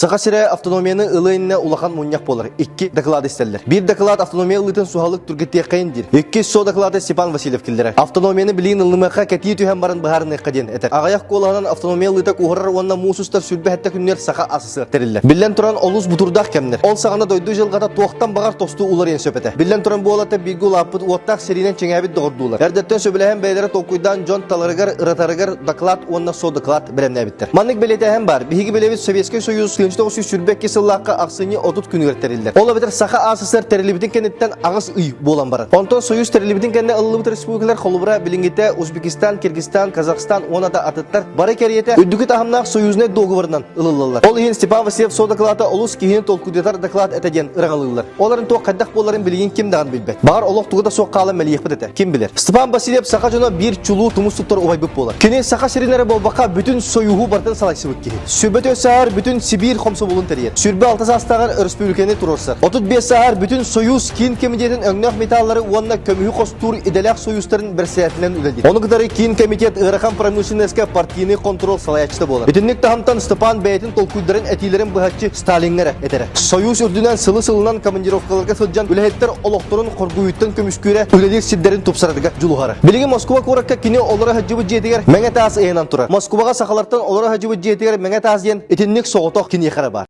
Саха сирэ автономияны ылыы иннинэ улахан мунньах буолар. Икки доклад истэллэр. Биир доклад автономия ылыытын суһалык түргэтиэххэйин диир. Иккис со доклады Степан Васильев киллэрэр. Автономияны билигин ылымыахха кэтии түһэн баран быһаарыныахха диэн этэр. Аҕыйах куолаһынан автономия ылыыта куоһарар уонна муус устар 27 күннэр Саха АССР тэриллэр. Биллэн туран олус бутурдаах кэмнэр. Ол саҕана дойду дьылҕата туохтан баҕар тосту уларыйан сөп этэ. Биллэн туран буолата бииргэ улааппыт уоттаах сэриинэн чиҥээбит доҕордуулар. Эрдэттэн сөбүлэһэн бэйэлэрэ толкуйдаан дьон таларыгар, ыратарыгар доклад уонна со доклад бэлэмнээбиттэр. Маннык бэлиэтээһин баар. Биһиги билэбит Советскай Союз 1922 сыллаахха ахсынньы 30 күнүгэр тэриллэр. Ол эбэтэр Саха АССР тэриллибитин кэнниттэн аҕыс ый буолан барар. Онтон Союз тэриллибитин кэннэ ылыллыбыт республикалар холобура билиҥҥитэ Узбекистан, Киргизстан, Казахстан уонна да атыттар бары кэриэтэ үрдүкү таһымнаах союзнай договорынан ылыллаллар. Ол иһин Степан Васильев со докладата олус киһини толкуйдатар доклад этэ диэн ыраҥалыыллар. Оларын туох хайдах буоларын билигин ким даҕаны билбэт. Баҕар олох тугу да суох хаалан мэлийиэхпит этэ. Ким билэр. Степан Васильев саха дьоно биир чулуу тумус туттар убайбыт буолар. Кини Саха сирин эрэ буолбакка бүтүн Союһу барытын салайсыбыт киһи. Сүрбэ сааһар бүтүн Сибиир хомсомолун тэрийэр. Сүрбэ алта саастааҕар өрөспүүбүлүкэни туруорсар. 35 сааһар бүтүн Союз киин кэмитиэтин өҥнөөх металлары уонна көмүһү хостуур идэлээх союзтарын бэрэссэдээтэлинэн үлэлиир. Ону кытары киин комитет ыарахан промышленноска партийнай контрол салайааччыта буолар. Итинник таһымтан Степан бэйэтин толкуйдарын этиилэрин быһаччы Сталиҥҥа эрэ этэрэ. Союз үрдүнэн сылы-сылынан командировкаларга сылдьан үлэһиттэр олохторун хоргуйууттан көмүскүүрэ, үлэлиир сирдэрин тупсарарга дьулуһара. Билигин Москва куоракка кини олоро сылдьыбыт дьиэтигэр Мэҥэ таас ыйанан турар. Москваҕа сахалартан олоро сылдьыбыт дьиэтигэр Мэҥэ таас диэн итинник соҕотох киниэхэ эрэ баар.